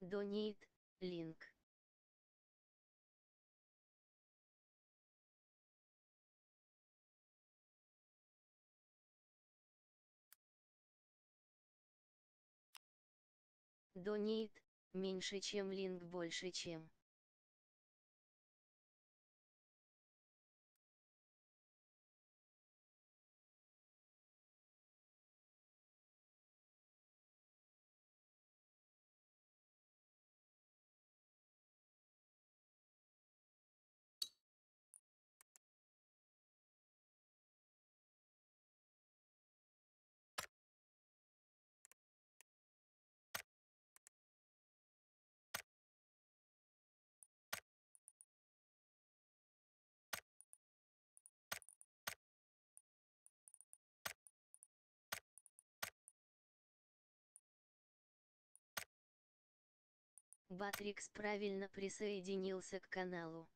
Donate, link. Donate, меньше чем link больше чем. Батрикс правильно присоединился к каналу.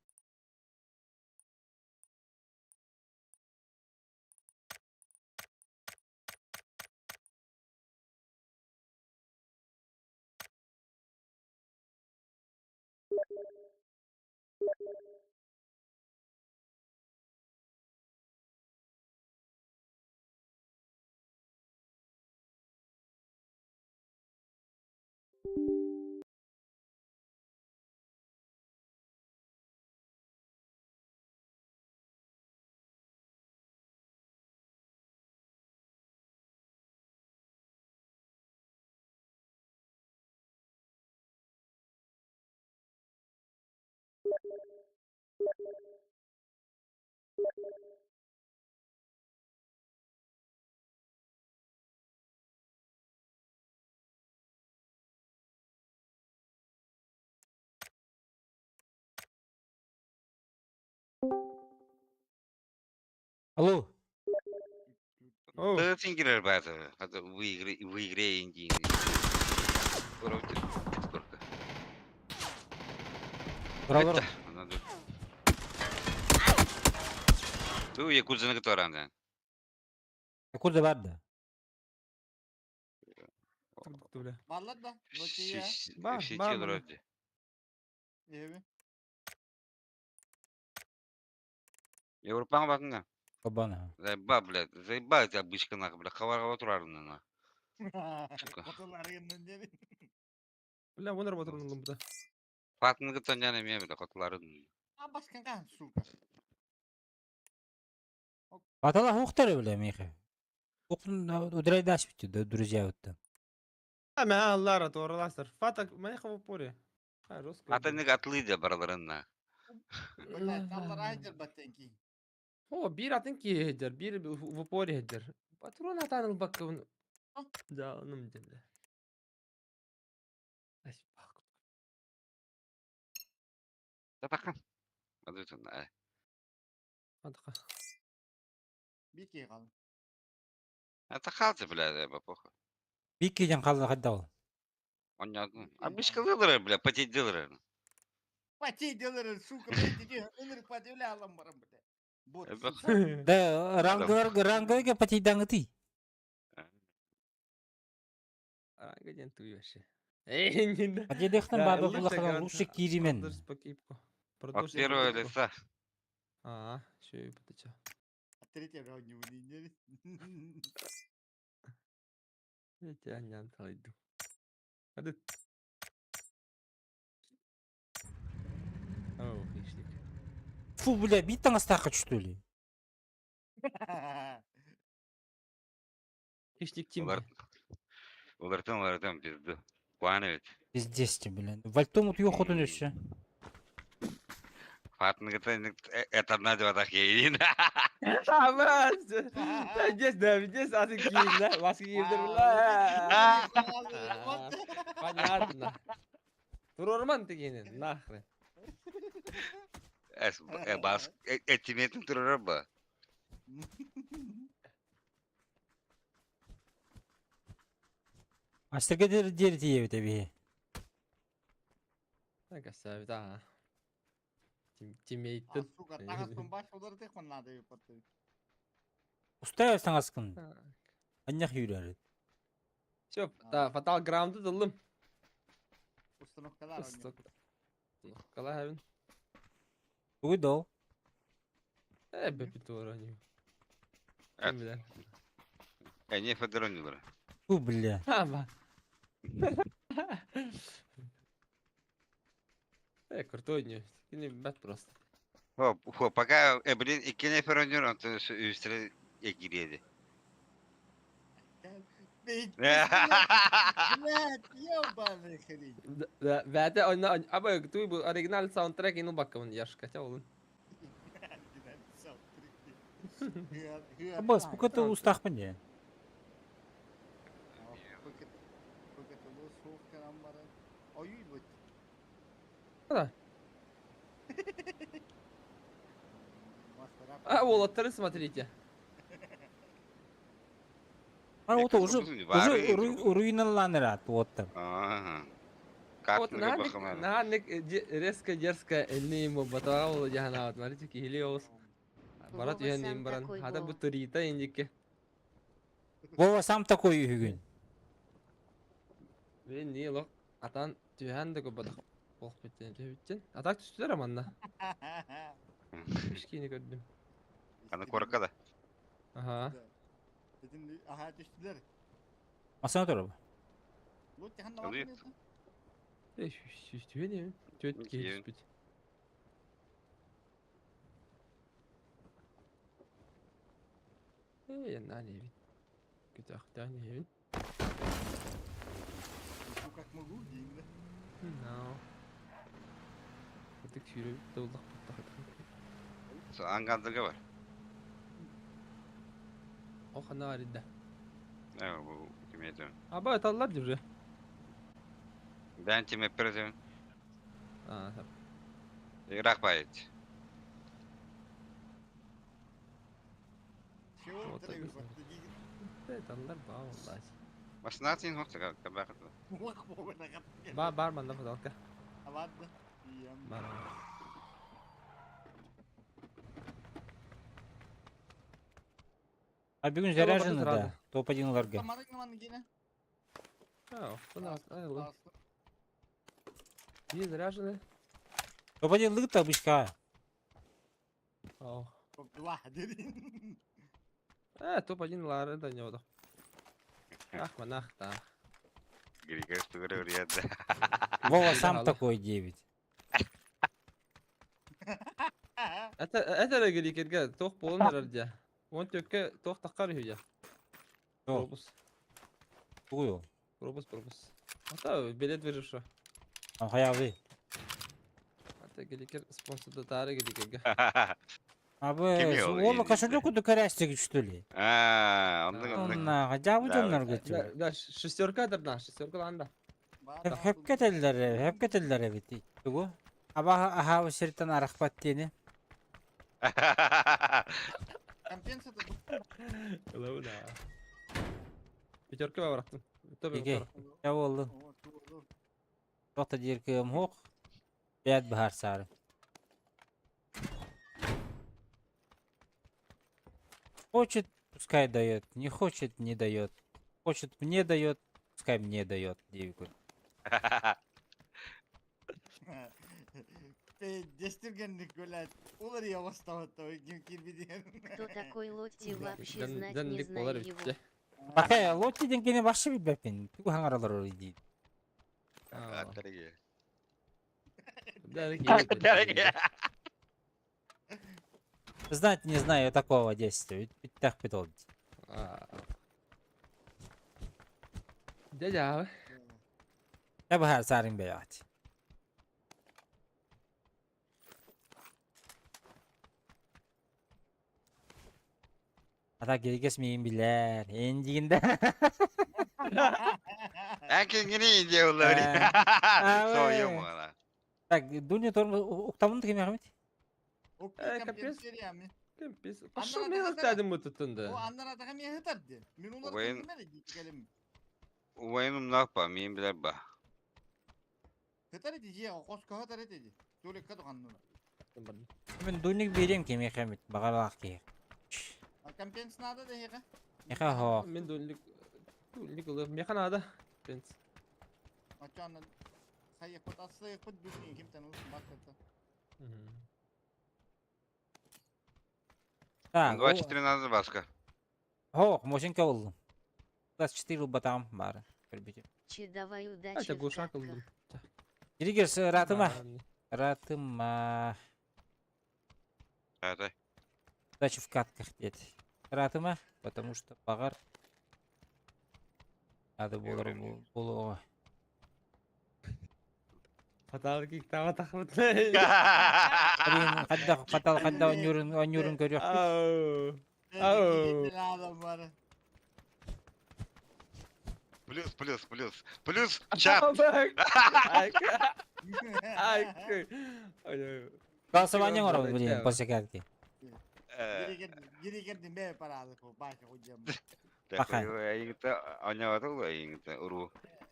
Алло. Оу. Да фингерер база, в игре, в игре Индии. Сколько? Браво. Ту якудза на котором, Якудза бар да. Бля. Баллар да. Лотия. Бар, Все бар, те бар. вроде. Эви. Европаң бакыңа. Кабана. Заеба, блядь, заеба эта обычка нахуй, бля, хабарга отурарын на. Сука. Котуларынын дери. Бля, вон работал буда. Фатны гытан эме, бля, котларын. А башкан сука. Атала хуктары бля михе. Уктун удрайдаш бит друзья вот там. А мә аллара тораластыр. Фата мә в упоре. А, жестко. Атаны атлыйды бараларына. Бля, таллар айдер баттенки. О, бир атын ки бир в упоре хедер. Патрон атаныл баккын. Да, ну бля. Ай, бак. Татахан. Адытын, ай. Атака. Бики кал. Атахалты, бля, похуй. Бикки ден калды кайда ол. Понятно. Обычка бля, потеть дылыры. Потей делер, сука, блядь, иди, ынырык потей алам барам, бля. Бот, сука. Да, рангылар рангылга потейдаңы ты. Ранга ден туй вообще. Эй, не да. Потейдехтен Да, бабы лучше булахана гранта. лучше киримен. Продолжить покупку. От Продолжить первого покупку. лица. А, еще и потеча. А третий раунд не выйдет. Я тебя не отойду. А ты... О, хищник. Фу, бля, бит астаха что ли? Хищник Тим. Улартын, улартын, пизду. Куаны ведь. Пиздец тебе, бля. Вальтом вот ёхот у все. Фатын это одна два так ейин. А, Здесь, да, здесь атын киим, да? Маска киимдер, бля. Понятно. Турорман дегенин, нахрен. Эс, бас, этиметин турораба. Астырга дер дер тие бит Так, оставь, да. Тиммейттен. Сука, тагас баш олар тек надо епаты. Устай саңаскын. Аннах юрар. Все, да, фатал граунды дылым. Установкалар оонньуу. Калаһабын. Тугуй дол? Э, бэппит оонньуу. Ким билэр? Эне федер оонньуулара. Фу, бля. Аба. Э, крутой оонньуу. Кини бэт просто. Хо, хо, пока, блин, икки нефер оонньуур, онтон үстэрэ кириэди. Блядь, ебаный хрень. Да, бээтэ онно аба туй бу оригинал саундтрек ину баккабын яшка ча олун. Абас, пока ты устахпын дии. Да. А, уолаттары смотрите. А вот уже уже руиналланыраат уоттар. Ага. Вот Картныга наһаа бахамар. наһаа резко дерзко энни ему батаға ол жаһанаабат смотрите киһили оҕус. Бара Вова түһэн сам иин баран. такой Хата бол. бу турита индикке. Вова сам такой үһүгүн. Мен не лох атан түһэн да көбөдөх. Ох биттен түһүттен. Атак түстүлэр аманна. Үш киини көрдүм. Аны корка да. Аха. Аха түстүлэр. Масана турар. Лут тихан Ылыйыт. Э, түһэн эми. Түөт киһи Киһи. түспүт. Э, яннаа небит. Күтөхтөөн небит. Как могу, дейм да. No. Ытык сүүрөбүт да улах буттах. Ангандырга бар. О хана аридда. Э, бу ким еді? Аба таллар уже. Бән тиме перезем. А, там. Ирак байт. Чего Вот трою так. Э, таллар ба валлах. Баснатын хоқта кабақыт. Ба бар манда фадалка. Ладно. Бар. А бүгүн Я заряжены лопату да. сразу. Топ-1 ларга. А, охтон ай, Не заряжены. Топ-1 лыгыт обычка. О. Э, топ-1 лары да не вода. Ах, манах та. Григорий тугры вряд. Вова сам Ала. такой 9. Это это грикерге тох болон рарда. Он төкке тох таққар үйе. О, Пропуск. тугуй ол. Пропуск, пропуск. Ата билет выжившего. А хаябы. Ата грикер спонсор да тары грикерге. Абы, Ким ол ол енді? кошелек куду көрәстеги что ли? А, онды онды. Онна, жабы Да, дьоннор Да, көтү. да, шестерка дырна, шестерка ланда. Хөп кетеллер, хөп кетеллер бит. Тугу. Аба аха сиртен арахпат тени. Компенсация Лауна. Пятерка бараттым. Иге. Я болду. Тоқта диркем хоқ. Бәт бахар сары. Хочет, пускай дает. Не хочет, не дает. Хочет, мне дает, пускай мне дает. Девку. Дестиргенник гулять. Улар я Кто такой Лотти вообще знать не знаю его. Бакай, лотти денкене башы билбеппин. Тугу хаңаралар ор дейт. Аттарыге. Дәріге. Знать не знаю такого действия. Биттах бит ол. Дядя, Я бахар сарың бәят. Ата келгес мейін билер. Эндигинде. Әкең де олар. А, Сойым ала. Так, Дуня тормоз уктамын кем яхмет? Э, кемпис. Пошел мен аттадым бу туттунду. О, аннар атаға мен хытарды. Мен олар Ойын- келем. Уайным нақпа, мен білер ба. Хытар edi, же, қосқа хытар edi. Төлек кадыған Мен Дуник берем кем яхмет. Багалак ки. Компенсация да хеға. Яха хо. Мен дөллүк дөллүк улы механада. Пенс. Ачанын Хайыппыт, ассыйыппыт бүгүн кимтэн ылсыбат. Так, 24 надо баска. О, Мосинка боллум. 24 ылбатаҕым баара. Көрбүтүм. Че давай удачи Это в глушак катках. ыллым. Диригерс ратыма. Ратыма. Это. Удачи в катках дед. Ратыма, потому что багар. Надо было болуға. Фатал киктава тахмыт. Блин, қадда фатал қадда онюрын онюрын көрүөх. Ау. Ау. Адам бар. Плюс, плюс, плюс. Плюс чат. Ай. Ай. Ай. Голосование оҥоробут, блин, после катки. Гири бе парады ko бака hocam. Баха. Уру.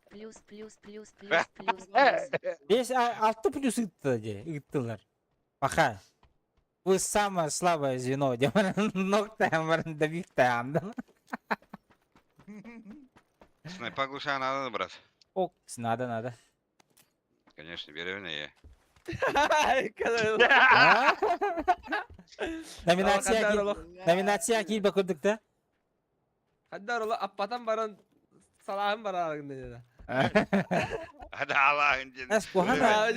Плюс, плюс, плюс, плюс, плюс, плюс. Бес, алты плюс ытты де, ыттылар. Баха. Вы самое слабое звено, деп ноктайм добивтайм. Снайпа глуша надо, брат. Ок, надо, надо. Конечно, беременная я. Ай, А? Номинация номинация киирбэ курдук да? Хаддар ола аппатан баран салаһын барар гында. Hadi Allah'ın dini. Эс кухана,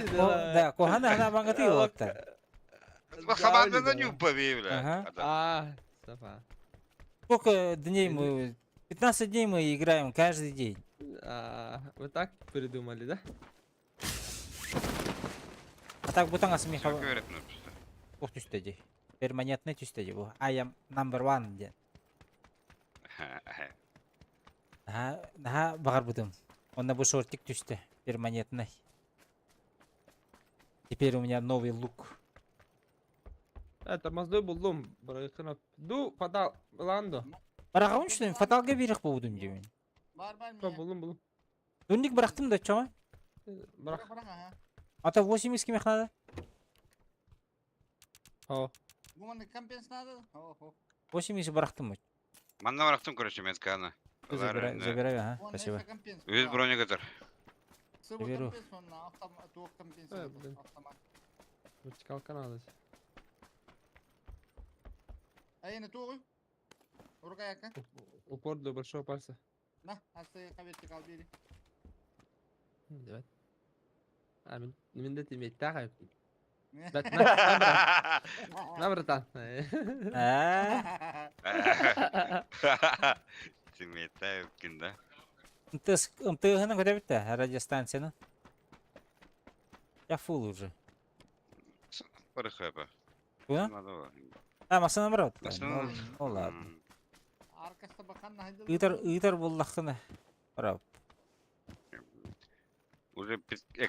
да, кухана ана баңгаты олоттар. Bak sabahtan da нюпа бля. Ага. А, сапа. Сколько дней мы... 15 дней мы играем каждый день. А, вы так придумали, да? А так бутан асмиха Çok öğretmemiş. ох түстеди. Перманентный түстеди бу. I am number one ден. Наха, наха багар бутым. Онна бу шортик түсті. Перманентный. Теперь у меня новый лук. Э, тормозной булдум. Быракын Ду, фатал, ландо. Барагым үчүн фаталга бирик болдум деймин. Бар бар Ба, булдум, булдум. Дүнник бырактым да чоң. Бырак. Бырак бырак. А то 80 кимех надо. О. Бу компенс надо. О, 80 бырактым. Манна bıraktım короче метканы. Забирай, забирай, ага, спасибо. Үз броня götür. Беру. Компенс он автомат, туох компенс Э, блин. автомат. Вертикалка надо. А я не туох. Рука яка. Упор для большого пальца. На, асы вертикал бери. Давай. А, мен мен де тимейт тағай. На, на, братан. А, Тимейт öpkün да. МТС, МТГ-ны көтөбүт да, радиостанцияны. Я фул уже. Барыхы Куда? Надо. А, машина брат. Машина. Ну ладно. Аркаста бахан на Ыйтар, ыйтар буллахына. Брат. Уже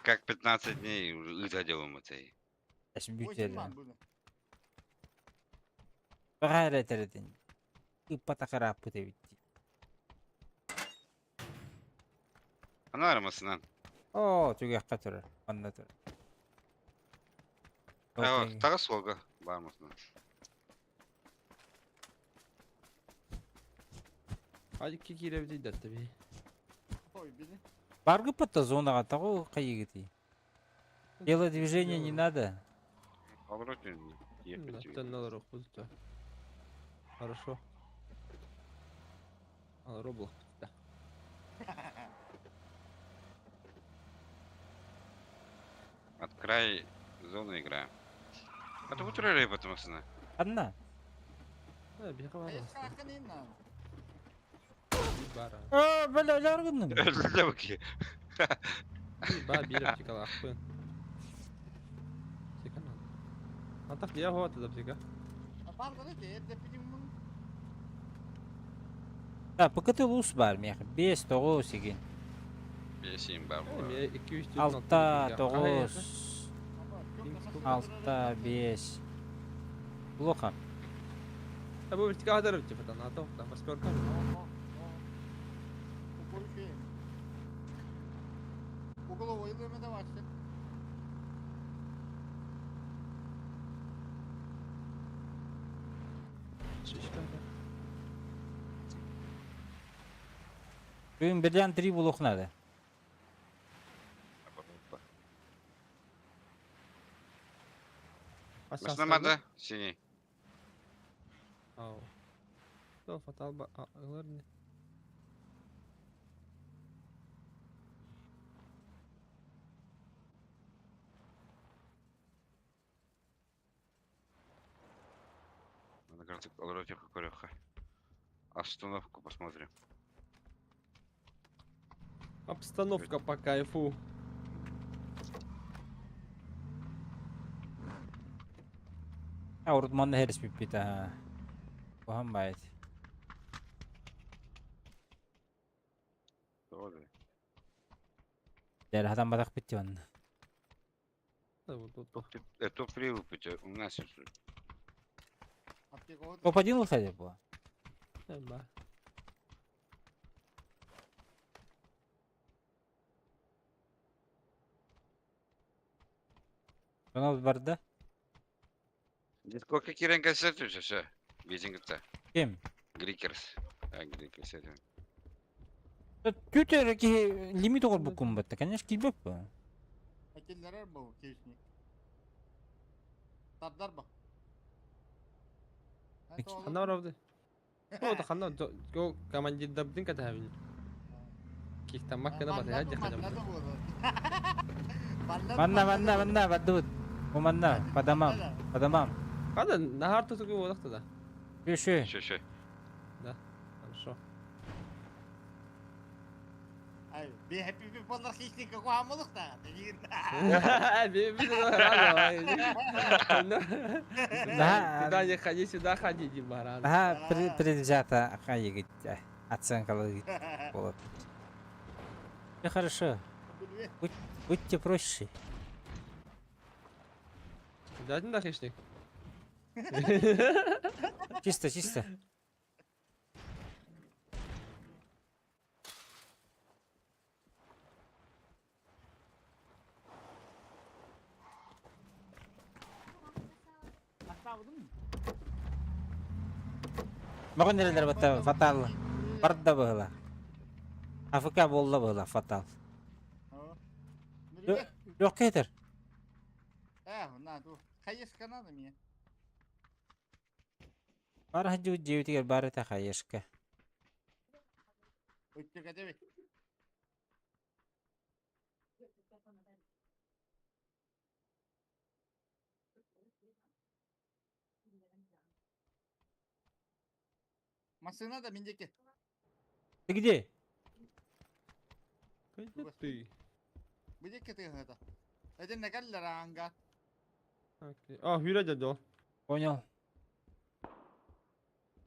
как 15 дней уже ыта делаем это. Эс бүтелі. Баға әтереден. Ыппата қарап бит. Ана армасынан. О, түгәккә турар. Анда турар. Тагы солга бармасынан. Hadi iki girebildi tabii. Ой, били. Баргы патта зонага тагы кайыгыти. Дело движения не надо. Хорошо. Роблок. Да. От край зоны играем. А то утрали потом сына. Одна. А, бля, ляргынным. Левки. Ба, бир аптекала, ахпын. Сека надо. А так я вот это аптека. Да, ПКТ лус бар мех. 5 9 деген. 5 бар. 2 3 6 9 6 5. Плохо. А бу вертикал дарып типа там, а то там восьмерка. Угловой давай. Шишка. Бүгін бірден 3 булух надо. Машина мада, синий. Ау. Сол фатал ба ылар не. Надо кажется, көрөххө. Остановку посмотрим. Обстановка по кайфу. А урут манна хэрис бүппүт аа. Куһаҕан баайыт. Тоҕо да? Дьэ хатамматахпыт дии онно. Да, вот тут. Топ-3 выпить, у нас Топ-1 выходил было? Ба. Оно барда? Сколько кирен кассету все, Визингта. Ким? Грикерс. А, Грикерс это. Түтер ки лимит оҕор буккум батта, конечно, килбэп бу. Этиллерер бу кишни. Тардар ба. Ханна барабды. О, да ханна го командирдабдын катабин. Кихтаммак гына батыһа дьахадам. Манна, манна, манна, баддыбыт. Бу манна, по домам, по домам. Хада нахар тутугу буолахта да. Үшү. Еще, еще. Да. Хорошо. Ай, би happy people хищника куамылык та. Би би Да. Туда не ходи, сюда ходи, ди баран. Ага, предвзято хайыгыт. Оценка вот. Все хорошо. Будьте проще. Дядин да хищник. Чисто, чисто. Маған нерелер батта фатал. Барда была. АФК болла была фатал. Yok кетер. Э, на, ту. Хаешка надо мне. Бар хаджу девятигер бар это хаешка. Өттүгө деби. Машина да миндеки. Ты где? Где ты? Бидеки ты это. Эден накаллар анга. А, хүрэ дядо. Понял.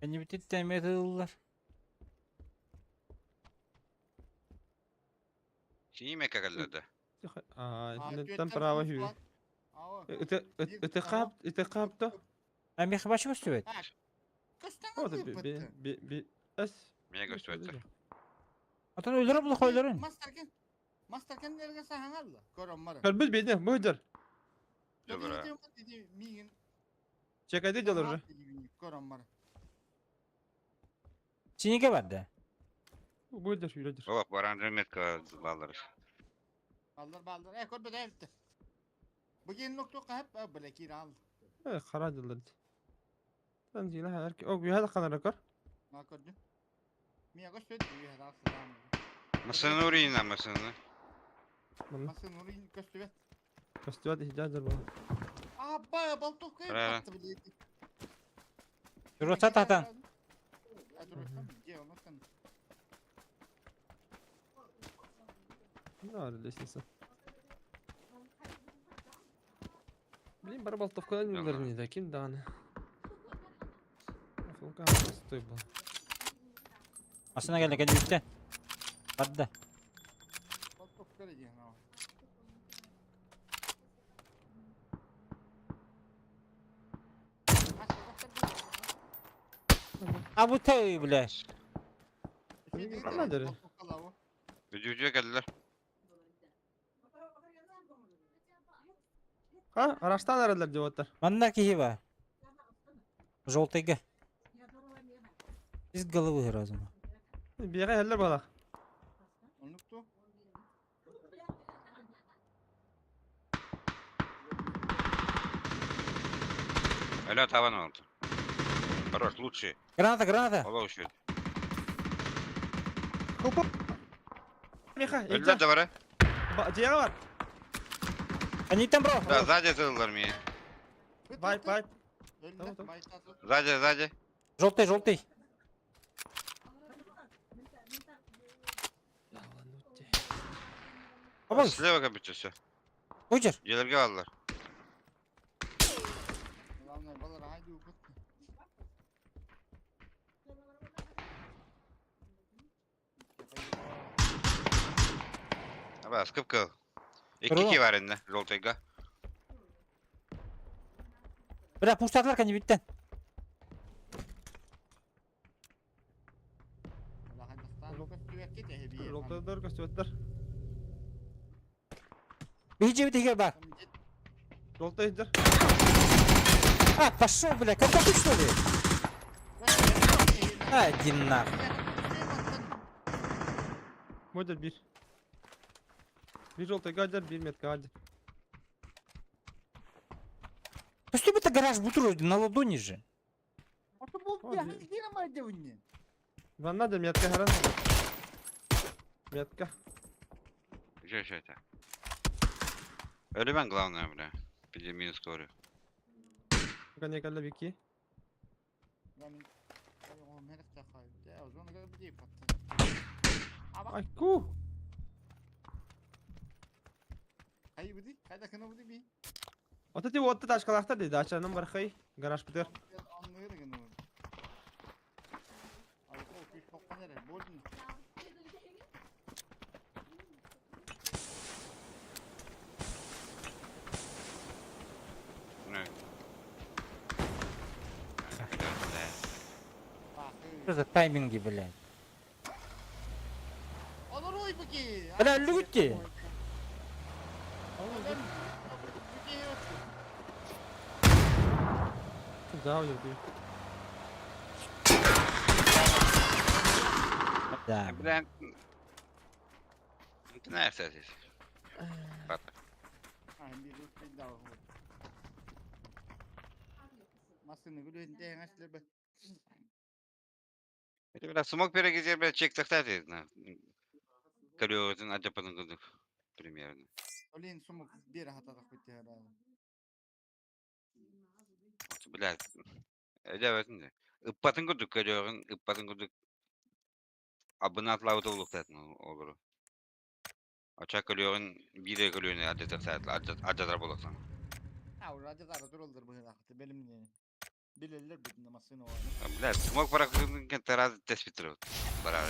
Они бит тәмәтыллар. Синий какаллада. А, там право хүрэ. Это это кап, это кап то. А мех башы көстүбөт. Вот би би би эс. Меня көстүбөт. Атан өлөрө булах ойлорун. Мастеркен. Мастеркен нерге саханалла. Көрөм мары. Көрбүт бейне, мөдөр. Добра. Мигин. Чекайды дялар уже. Көрөм мары. Синеге бар да. Мөдөр хүрөдөр. О, баранжы метка балдар. Балдар балдар. Э, көрбөт эвт. Бүгін нокто кап белекир ал. Э, хара дялар. Тан зина хар ки. О, бу хада канара көр. Ма көрдүм. Мия көстөт бу хада салам. Машина урина, машина. Машина урин көстөт. Көстөт иҗазар бу. Аба, болтовка батты билет. Ротса татан. На, лестница. Блин, бар болтовка не таким даны. Фулка стой был. Машина келди, кенде Барды. Болтовка деген. А бу тей, бля. Үдүдү келдилер. А, араштан аралар деп оттар. Манна кихи бар. Желтыйга. Из головы разума. Бега эллер бала. Онукту. Өлө табан oldu. Хорош, лучший. Граната, граната! Ола ушел. Опа! Миха, Өллөр да бара. Дьиэҕэ бар. Они там, бро! Да, сзади зыллар мии. Вайп, вайп. Öldü. Tamam, tamam. Başladı. Сзади, сзади. Желтый, желтый. Абал, Слева компьютер все. Кучер. Дьиэлэргэ бааллар. Главное, балар haydi упытты. Аба, скып кыл. Икки Здорово. ки бар инде, желтыйга. Бля, пуштатылар кәне биттен. Желтыйдар көстүбэттэр. Биһи дьиэбит бар. Желтыйдар. А, пошел, бля, как ты что ли? Один нахуй. Модер биир. Биир желтыйга дьэр, биир меткаҕа дьэр. Ну что это гараж бутур на ладони же? Манна да метка харан. Метка. Еще, еще это. Өлүмэн главное, бля. Пиди минус говорю. Кане калла бики. Ай ку. Ото ти отты тачкалаахтар дии, дачанын бархай. Гараж бытыр. Ну. Что за тайминги, блядь? Бля, люди! Да, у Да. Бля. Ну ты знаешь, здесь. Бата. Это, бля, смог перегизер, бля, чек тахтать, на. Көрүөтүн адьапатын курдук. Примерно. Олин сумук бир хатадах битте. Бля. Эдэ де. Ыппатын курдук көрүөҕүн, ыппатын курдук абынатлаабыта улуктаатын олору. Ача көрүөҕүн биире көрүөнү адьатар адьатар болоксан. Ha, radyolar duruldur bu hıraqtı benim Bilirler bütün masını o. Бля, смог баракын тараз теспитер. Барар.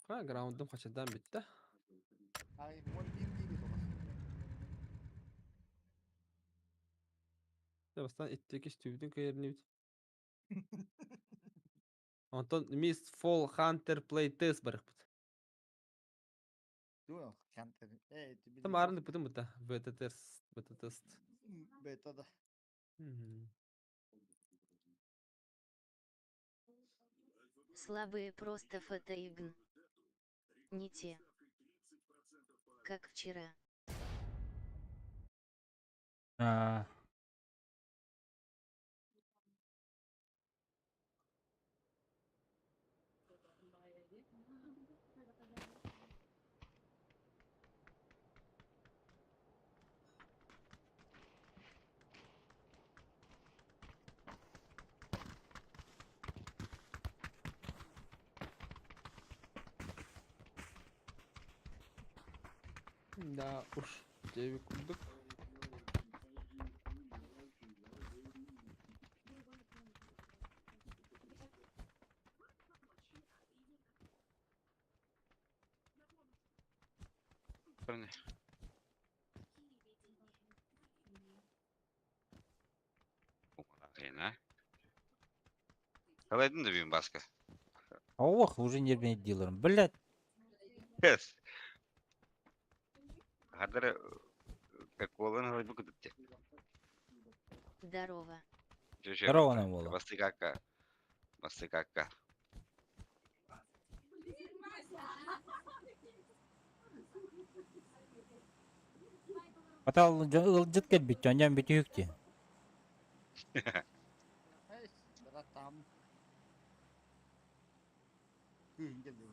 Ха, граундым хачадан битте. Ay, mon bir değil o. Бастан иттекиш түбүтүн кыйырны бит. Онтон Mist Fall Hunter Play Test барыппыт. Дуо, Hunter. Э, Там арны бутын бута. Бета тест, бета тест. Бета да. Слабые просто фотоигн. Не те. Как вчера. А, Да уж, девик курдук. Парни. Қалайдың да бүйін баска. Ох, уже нервный дилером. Блядь. Yes. Хадыр как олын хойбу күтіпте. Здорово. Здорово нам было. Бастыкакка. Бастыкакка. Батал дьон ыалдьыт кэлбит дьон дьон бүтүһүк дии. Эй, братан. Кыыһын кэллэ.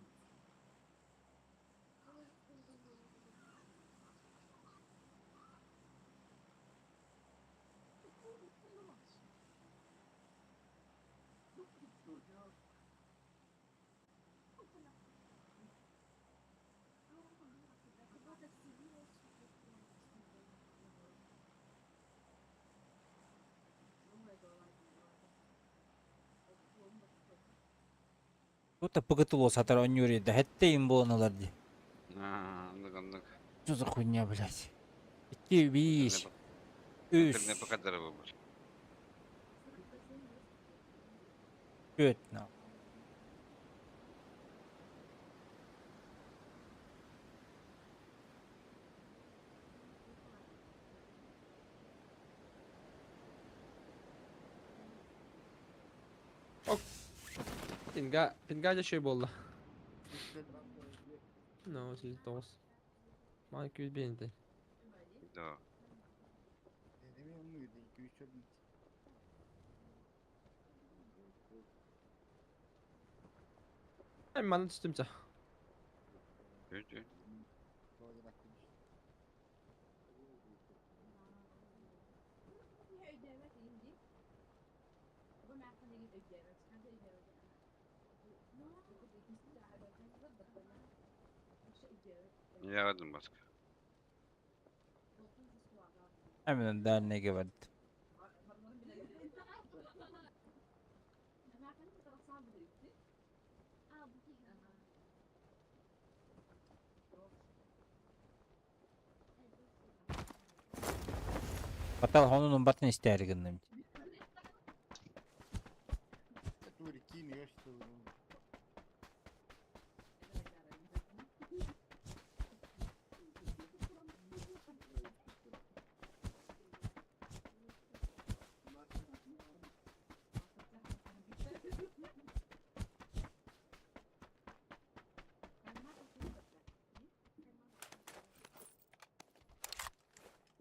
Тут пыгытыло сатар онньуур да хэттейин буолан ылар дии. Оннук оннук. Что за хуйня, блядь? Икки, биис, үс, Интернет покадары буолбут. түөрт. на. Пинга, пинга дьэ үчүгэй буолла. No, 89. Маа 205 этэ. Да. Эн манна түстүм чэ. Үт, үт. Яҕадым баска. Hemen derneğe verdi. Батал honunun batın ister gındım.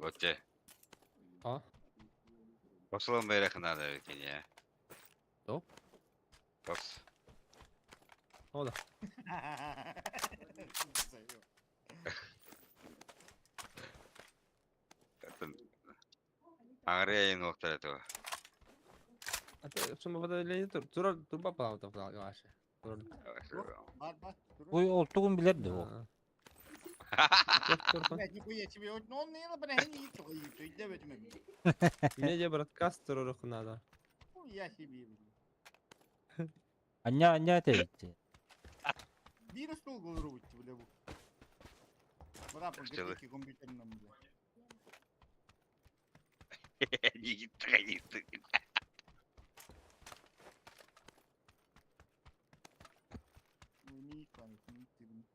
Отте. А? Басылым бэйрэхин надо эбикин Топ? Бас. Ода. Аңырайын уоктар этэ. Ата сумма лени тур турар турба палата палата. Тур. Бар бар. Bu oltuğun bilirdi o. Тур. Блядь, нихуя себе, он не бля, не то, Медиа бродкаст турар надо. Хуя себе, блядь. Аня аня dedi. Вирус долго рубить, бля. Брат, Что он компьютерном, бля. Не гитарист. Ну, не память, не ты.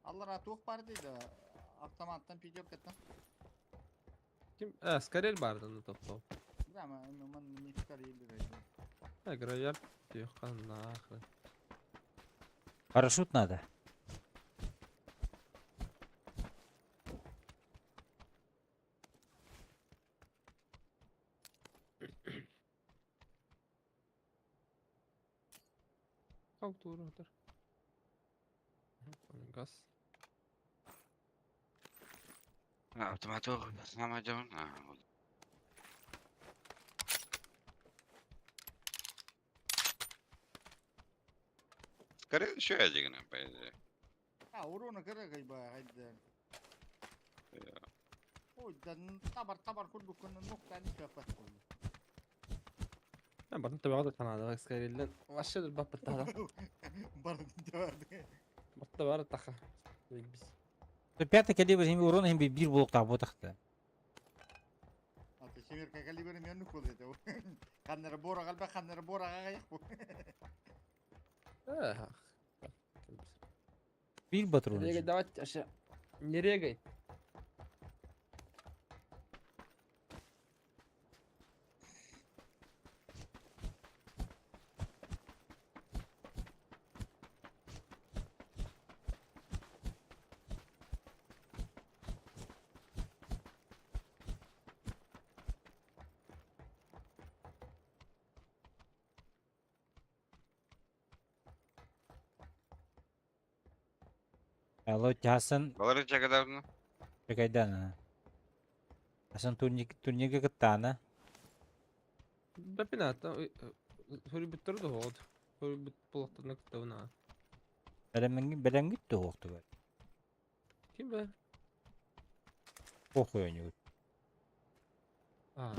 Аллара туох бар дейді, автоматтан пятеркаттан. Ким? Э, скорее барды топ топ. Да, мен не скорее. Э, гравер тихо нахрен. Парашют надо. Как тур Газ. Автомат Самадон. Скорее еще один, по идее. А, урона кыра кайба, хайда. Ой, да табар табар курдук күнү нукта не капат. Ben батын табаға канада скорее. Вообще бап тада. Бар бар. Батта бар таха. Biz. Пятый калибр hem урон hem bir булук таба тахта. Ата семерка калибр мен нукул деди. Каннары бора калба, каннары бора каяк бу. Э. Bir патрон. Регай давайте вообще. Не регай. Алло, Хасан Балары чакадарны. Чекайдан. Хасан турник турнирга кыттаана. Бэпин аата хөрүбүттэр да хоҕот. Хөрүбүт булактарына кыттабын аа. Бэлэмҥи бэлэмҥит туһуохтугар. Ким бэ? Похуй ойнугут. Аа.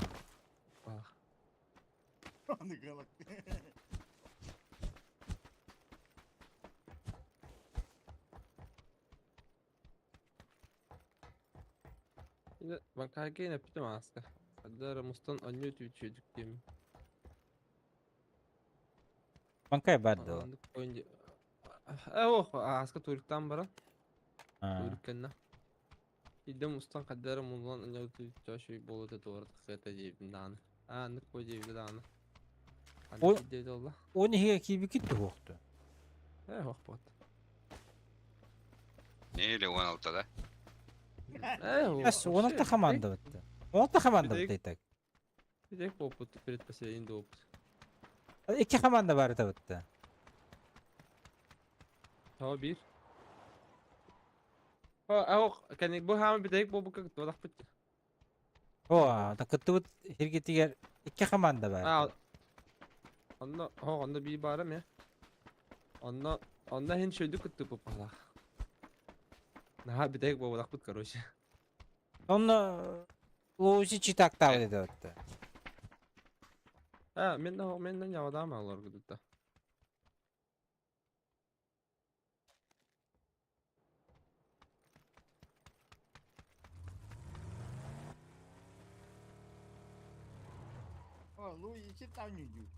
Бах. Аны галак. Банкайга эппитим ааска. Хаддар мустан онньу түүчүдүк диэм. Банкай бар да. Оннук ойун. Ох, ааска туруктан баран. Турик кэннэ. Идем устан хаддара муллан онньу түүчү болута туорат кыта диэбин дааны. Аа, аннык кой диэбит дааны. Ой. Аннык диэбит олла. Он иһигэ киибикит туһуохту. Э, ох бот. Не или 16 да? Э, Эс, 16 команда бытты. 16 команда бытты так. Битек опыт предпоследний опыт. Iki команда бар бытты. Тава бир. А, ох, кәне бу һәм битек бу бу как тудак бит. О, та кыттыбыт хиргитигер iki команда бар. А, онно, хо, онно би барым я. Онно, онно хин шөйдү кытты бу палах. Наха битек бу бу бит, короче. Онно лоузи читактабы деди бытты. А, мен да мен да явадам алар гыдыта. О, Луи читал не идет.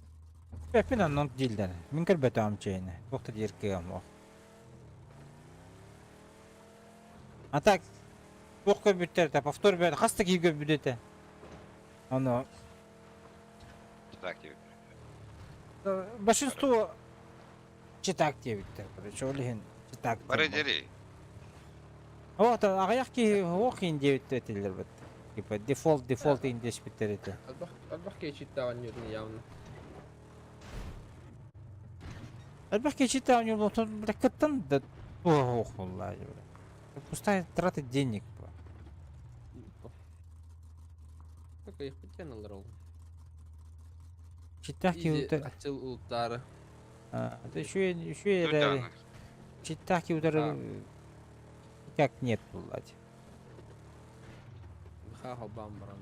Пепин оннон дилдер. Мин көрбөтөм чейне. Бохта дир кыам ох. А так бох көрбүттер та повтор бер хаста ки көрбүдөтө. Оно Так тебе. большинство читак диэбиттер. Короче, ол иһин читак. Бары дери. Вот, аҕыйах киһи ох иһин диэбиттер этилер бит. Типа дефолт дефолт иһин диэспиттер этэ. Албах албах кечитта аннюрны явно. Элбэх киһи ойнуулуутун бля кыттан да ох буолла бля. Пустая трата денег. Так их битен алар ул. Читак киһи Ачыл улуттары. Это еще еще Тут эрэ читак киһи как нет буллать. Ха хобам баран.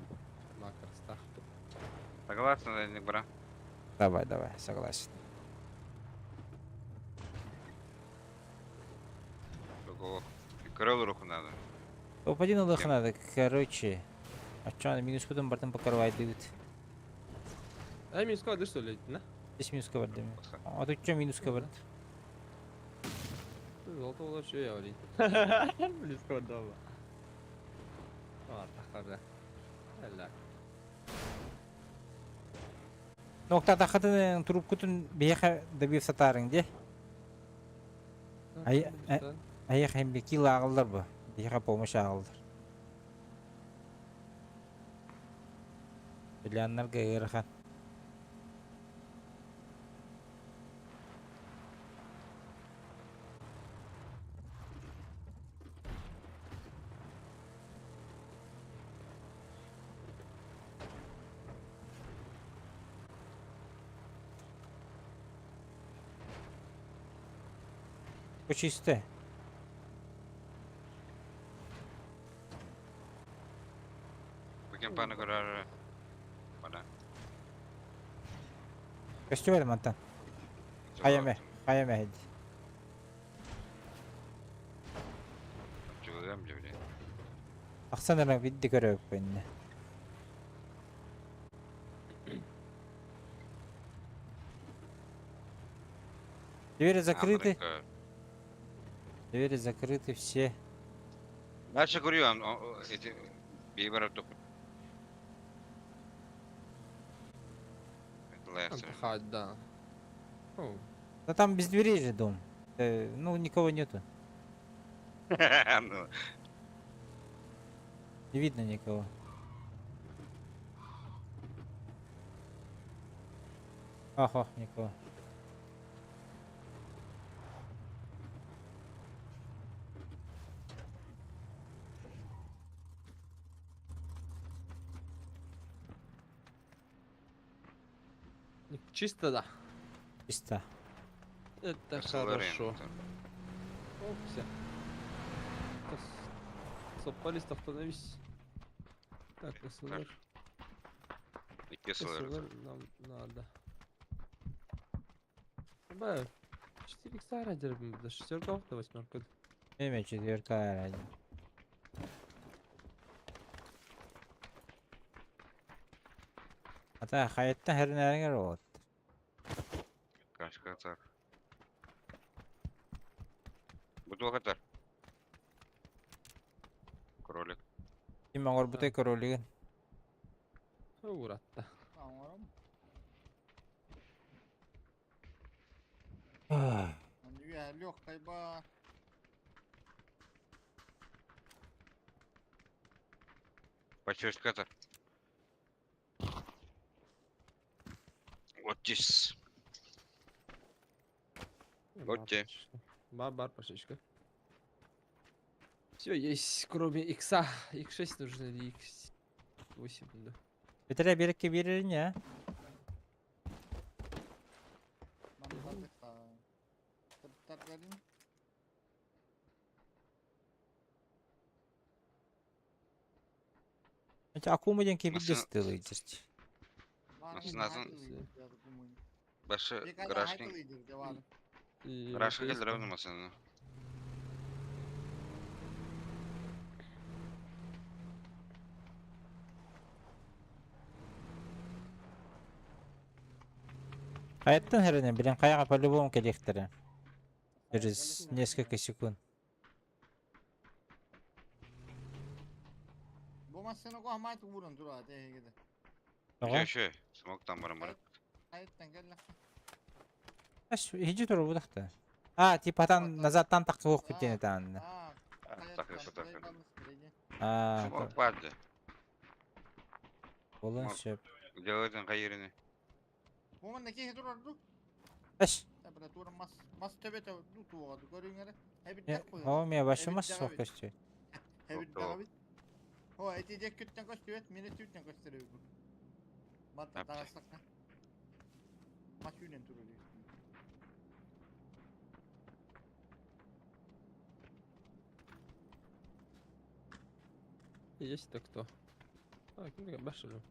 Макарстах. Согласен, да, не бра. Давай, давай, согласен. Крыл руку надо. Топ-1 ылых надо, короче. А чё, минус кудым бартын покорвай дыбыт. Ай, минус калды что ли, на? Здесь минус кабарды. А тут чё минус кабард? Золото было что я говорить. Близко дома. А, тахара. Әллә. Нокта тахатын трубкутун беха добив сатарың де. Ай, Аяқ хембе кило ағылдар бу. Беха помощь ағылдар. Биляннарга ыарахан. Почисти. Букем паны көрөр. Бана. Көстүбэт мантан. Хайаме, хайаме хед. Чугам жебре. Ахсан эрэ бидди көрөппүннэ. Двери закрыты. Двери закрыты все. Дальше говорю, эти бейбара топ. Да. Да там без дверей же дом. Ну, никого нету. Ну, Не видно никого. Ага, никого. Чисто да? Чисто. Это хорошо. Опся. Соппалист остановись. Так, СЛР. СЛР нам надо. Б, 4 икса радер, да шестерка, да восьмерка. Эме четверка ради. Ата хайаттан хэрнээриҥэр уот. Кашкатар. Бутуохатар. Кролик. Ким оҥорбутай кролигын? Уратта. Оҥором. Легкой ба. Почешкатар. Вот здесь. Вот те. Бар, бар, пошечка. Все есть, кроме икса. X6 нужно или X8, да. Бэтэрэ биэрэккэ биэрэрин ээ. Акума диэн киһи Машина- дьастыылыйдьырч. Машинасын- Башы гаражкин. Гаражка келдер машина. Хайаттан хэрэнэ билэн хайаҕа по-любому кэлиэхтэрэ. Через несколько секунд. Бу массыына куһамаат ууран тура тэһигede. Тоҕо? Үшө, смоктан баран баран. Хайыттан кэллэ. Аш иһдьи турубутахта. А, типа там назадтан тахсыах күтүнэ таанна. Аа, Тахы, тахы. А, Смок барды. болон Смок. сөп. Делайтын кайырыны. Бу манна киһи турар ду. Аш, Температура мас мас төбөтө ду туоҕа көрүҥэрэ. Эбит о, мен вообще мас суох көстүү. Эбит даҕабит. О, эти дек күттен көстүбэт, мени түттен көстөрөбүт. Мата таҕастакка. Мас үүнэн турар. Есть-то кто? А, ким башылым.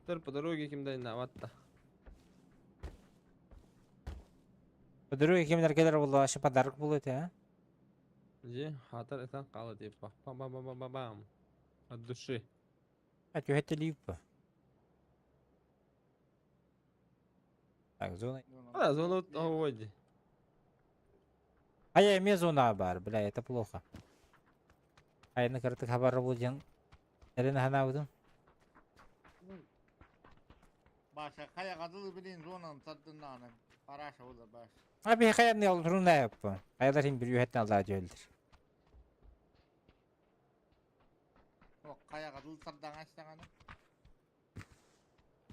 Тыр по дороге ким да ватта. По дороге кимдер келер булла, вообще подарок был это, а? Где? Хатар это кала типа. Бам-бам-бам-бам-бам. От души. А түһэтте липа. Так, зона. А, зона вот. А я эме зона бар, бля, это плохо. А я на картах хабар был ден. Эрен ханабыдым. Баша хайа гадыл билин зонан тардыннан. Параша ола баш. А би хайа не олрун яппа. Хаялар хин bir ühetten Allah'a diyordur. О, хайа гадыл тардан астаганы.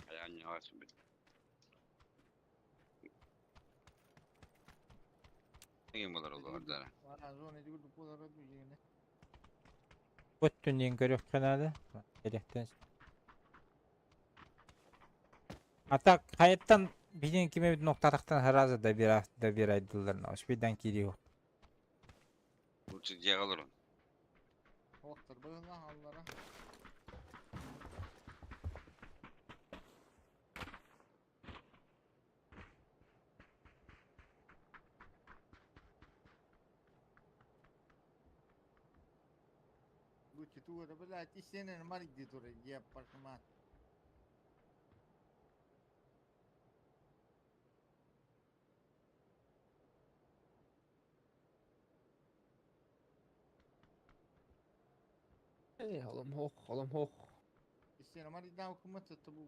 Ayağın yavaşın bir. Деген болар ол ордара. Вара зона дигүр болар ду жегене. Өттүнен көрөх канады. Электен. А так хайаттан биден киме ноктатактан сразу добира добирайдылар. Ошпидан кириу. Лучше дьягалар он. Оқтар быгына аллара. Лучше тура, блядь, и сенен марги тура, я пошма. Эй, холом хох, холом хох. Истена марги да укумат табу.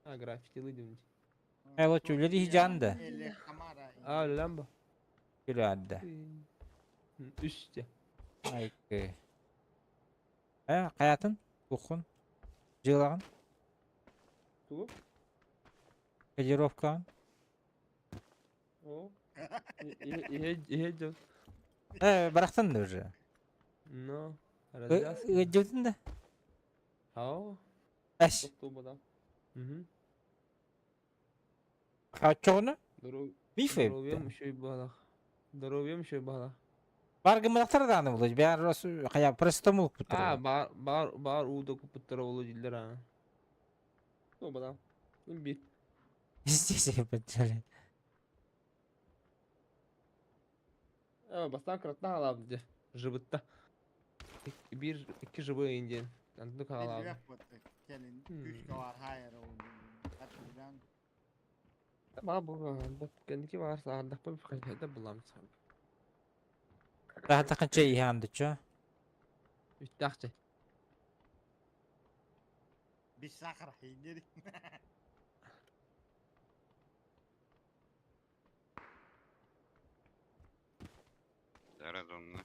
А, граффити лыдым. Э, лучше үлели хижанды. Эле камара. А, лямба. Күләдді. Үсте. Айкы. Э, каятын? Ухун. Жылагын. Тугу? Кодировкаҕын. О. Иһэ Э, барахтан да уже. Но. Развязка. Ыдьыбытын да. Ау. Эш. Тубада. Угу. Оччоҕуна Здоров- миф Здоровьем эбит. еще и балах. Здоровьем еще и балах. Бар гымматахтар даҕаны буолуо, баар хайа простому А, укпуттар. бар, бар, бар уу куппуттара болу дииллэр аа. Ну, бадам. Бир. Здесь блядь. Бастаан кыраттан хаалаабыт дьэ. Жыбытта. Биир, икки живые индиан. Онтук хаалаабыт. Биллибэт буолта. Кэлин күүскэ бар хайар ол. Хатылдан. Баа бу кэнники баар саардахпын хайда булам. Таһата чэй иһаандычча. Үттаах чэй. Без сахара индери. Дара зонна.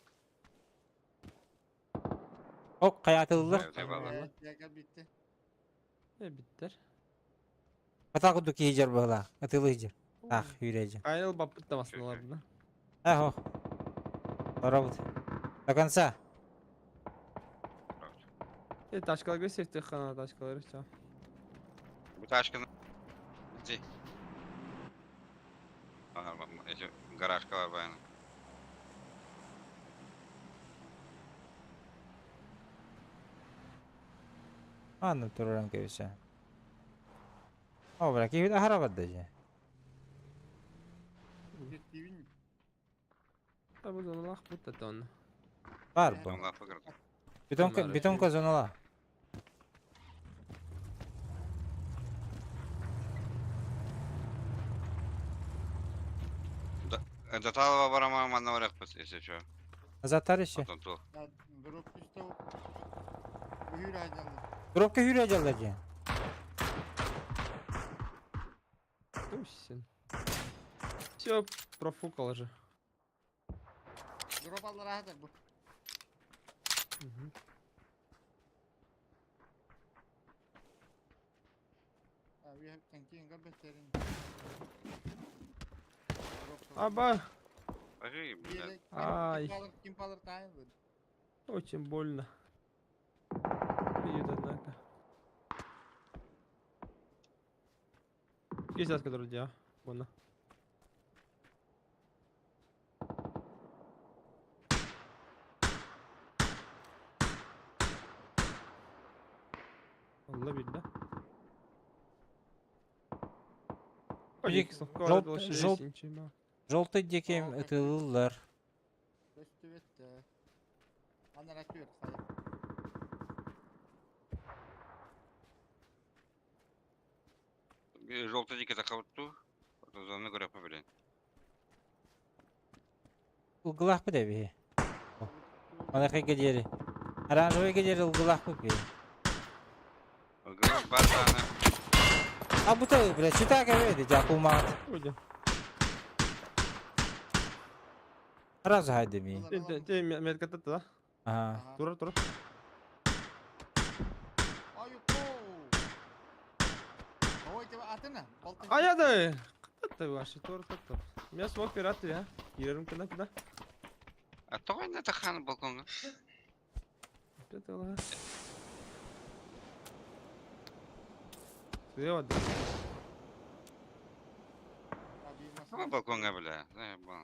Ок хайатыллар. Eyvallah. Gel bitti. Биттер. Ата курдук киһи быһыылаах. Атылы иһдьэр. Ах, үүрээдьэр. Айыл баппыт да масыналар да. Ах, ох. Барабыт. До конца. Э, тачкаларга сефтек хана тачкалары ча. Бу тачканы. Ди. Ага, эти гаражкалар баяны. Анны тураран кэбисэ. О, бра, киһи ахара барда же. Bitti. Та бу зоналах бут тон. Бар бу. Онла фыгырды. Бетонка, Бар, бетонка зонала. Даталова барама манна баракпыз, если что. Назад еще. Потом ту. Drop işte o. Hür aydanlı. Дропка хүрэ жалла же. Тусин. Все, профукал же. Drop allar rahat bu. Мгм. Abi hep tankin görbeterin. Аба, Ай, блядь. Ай. Kim alır kim alır tayin. очень больно. Бьют, однако. Есть раз, который я. Вон. Allah billah. Жек- Желтый декем ытылылар. Көстүбэт. Анар atıyor hayır. Желтый дикий захавту. Зоны говоря, блин. Ылгылах бы деби. Мана хайга дери. Оранжевый дери ылгылах бы би. Бартаны. А бу та, бля, чита кебеди, жакулмат. Сразу хайды ми. Те, те, метка да? Ага. Тура, тура. Ай, ой, атына. Аяды. Катты вообще, тура, тура. Меня смог пираты, а? Кирерим куда, куда? А то это хан балконга. Опять ла. Слева, да. Ну, балконга, бля. Заебал.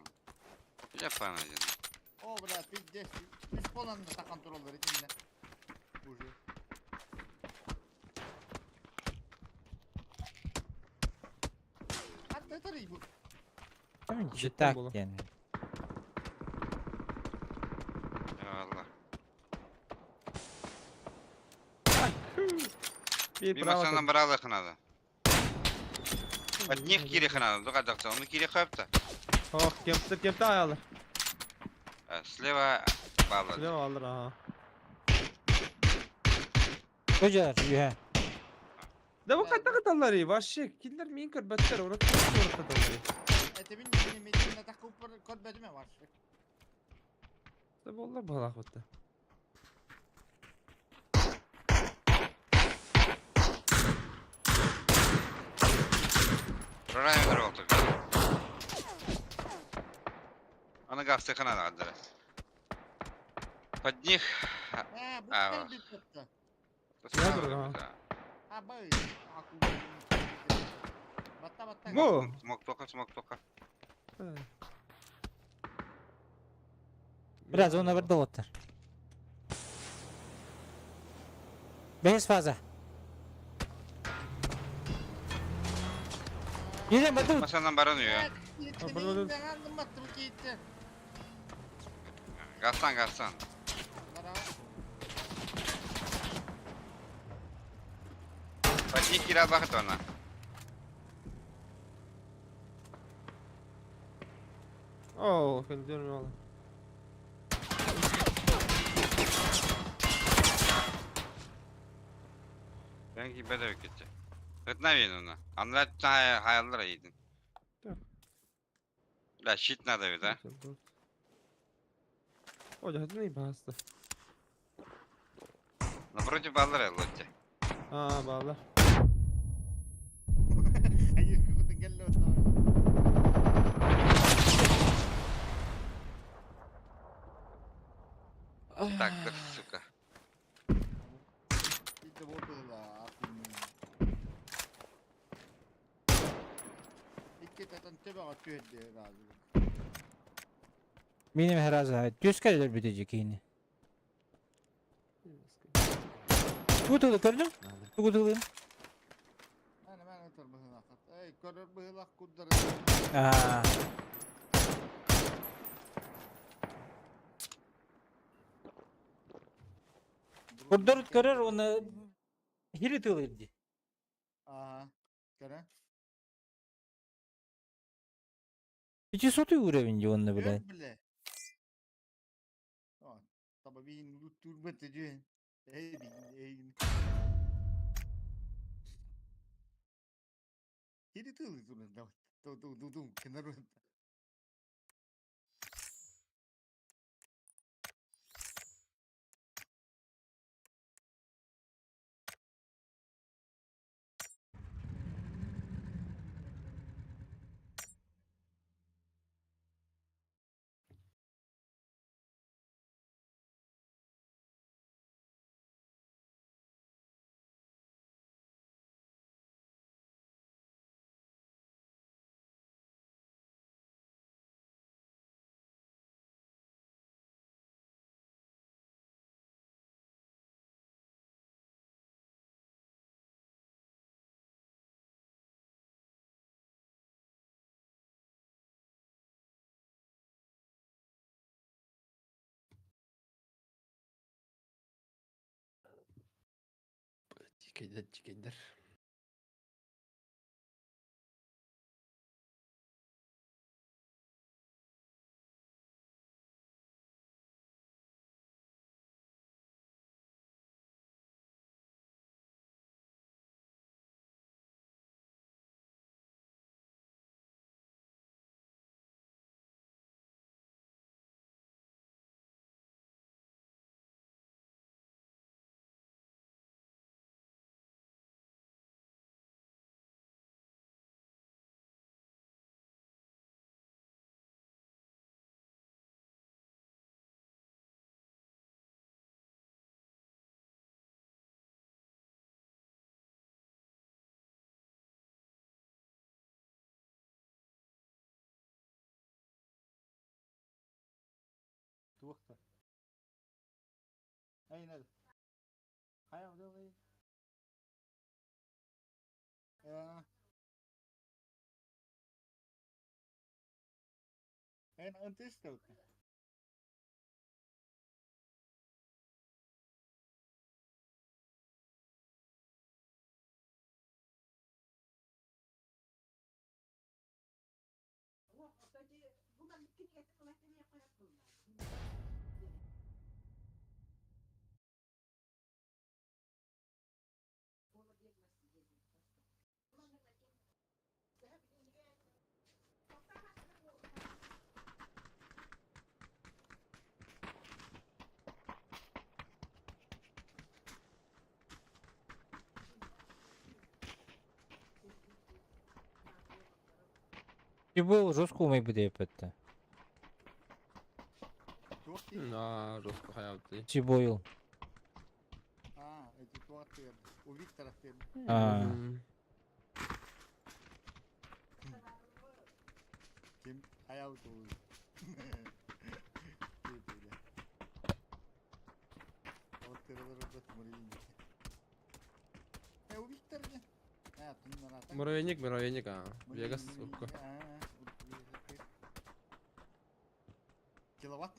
Я пан один. О, бля, пиздец. Үс болан да такан туралар итинде. Уже. Атта тарый бу. Там Жеттен читак боло. ден. Allah. Bir Bir право. masandan брала ханада. Одних кири ханада, дуга дакта, onu кири коюпта. Ох, кемптер, кемптер аялар. Слева бала. Слева алыр, ага. Көжөр, үйе. Да бу кайта каталар, вообще, киллер мин көрбөттөр, урат урат каталар. Этебин мени медин такып көрбөдүмө бар. Да болlar балак бутта. Прорайм болду. Аны гавсы ханада аддара. Под них. А, бу А, бит Я друга. А бай. Батта батта. Бу. Смок тока, смок тока. Biraz ona bir долоттар. Бэһис фаза. Yine batı. Masandan baranıyor. Gazsan gazsan. Бачник кира бахат она. Оо, көндөрүм ол. Ben ki bedava gitti. Hıtna verin ona. Anlar hayallara yedin. Так. La shit nada bir da. О, дьэ, басты. Напротив баллара лотте. Аа, баалар. Так, сука. Benim herhalde. Düz kere bitecek yine. Kutulu gördün? Kutulu. Аа. Курдорут көрөр оны хири тылырды. Ага. Көрө. 500 уровень онно, блядь. Бля. О, таба бин турбет дьү. Эй бин эй. Хири тылы турна да. Ту ту ту ту кенар. Чикейдер, чикейдер. Туохта. Ай надо. Хай давай. Эн антистот. Тибол жестко умей будет это. Туох Аа, жестко хаябты. Тибойл. Аа, эти туох У Виктора тем. Аа. Ким хайабыт ол. Диэтилэ. Ол тырылар муравейник. Э, убиттар же. А, туннарата. Муравейник, муравейник, а. Вегас урукку. Киловатт.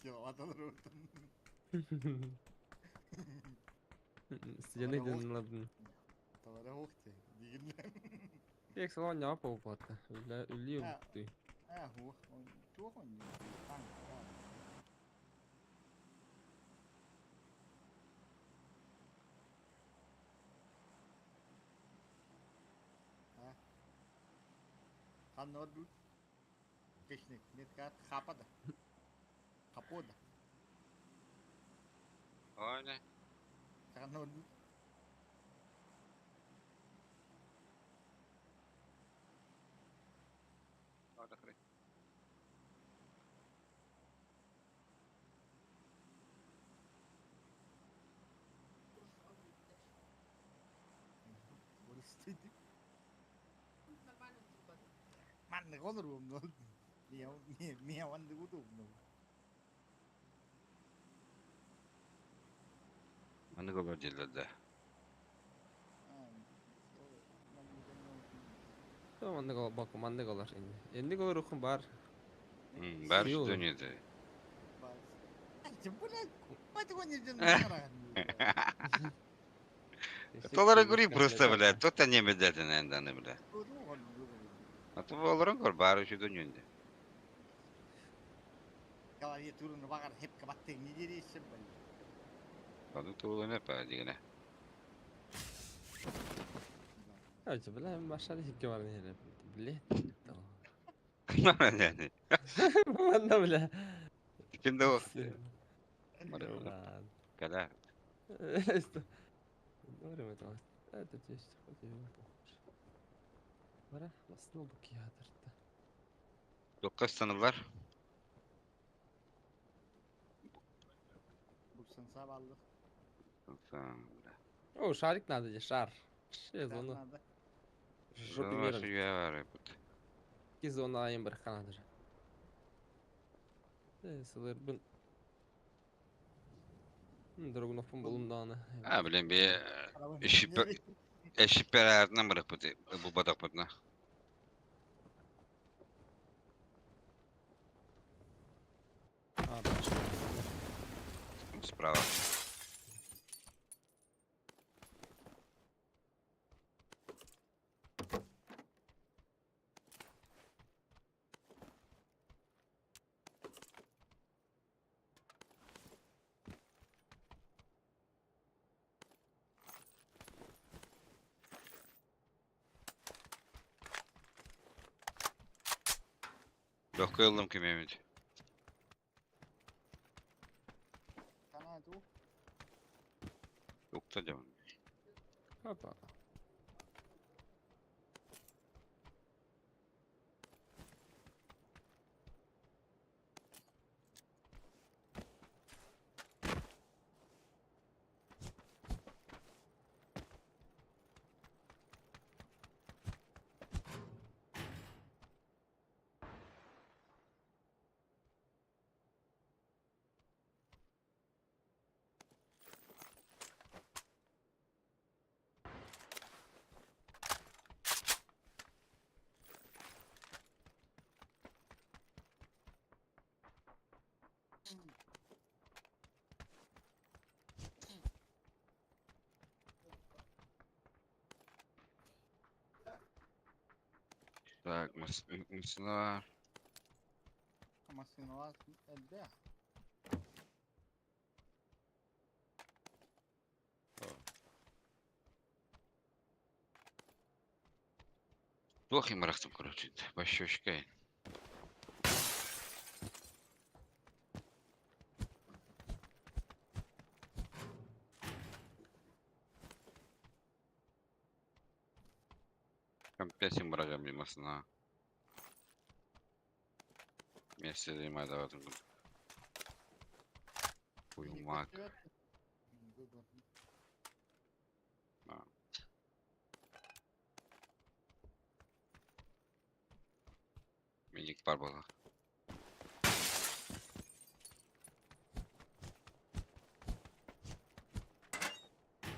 Киловатт алыр. Студенты ден Товара охте. Дигинлер. Тек салон не попатта. Үлі үлі А. ты. А, ху. Туох он. Таң. А. Ханнор Техник, нет хапада. Хапода. Öyle. Ханнор. Orada kırık. Манны голор умно. Не, не, он удобно. Маннык олор дииллэр. Маннык ол бак маннык олар инде. Энди олар ухун бар. Бар Сыйлы. дүниеде. Тем более, Толары гүри просто, бля. Тот не медетин энданы, бля. А то олорон көр бары şu дүниеде. Клавиатураны бағар хепке баттың не дерейсің бля. Оны туылы не па дигене. Короче, бля, машина хикке бар не Бля. Yani. Манна, бля. Kimde o? Ладно. Кала. Добре, это это здесь хоть и Бара, басны бу киядырды. Dokuz sanırlar. Буксан сабалды. О, шарик надо, де шар. Ше зона. Жопе мира. Var. Ки зона айым бір канадыр. Э, сылыр бун. Дрогуновпун булумдааны. Ha bileyim bir Şüphe- eşip beraberden bırak bu bu badak butuna. А, бачу. Справа. Yok yollum ki Mehmet. Yok da canım. Опа. Так, mesela Машина элбэх. Туох имарахтым, короче. Башшошкай. Компьютер барагам масына. Месте майдаватым. Уймак. А. Миник бар была.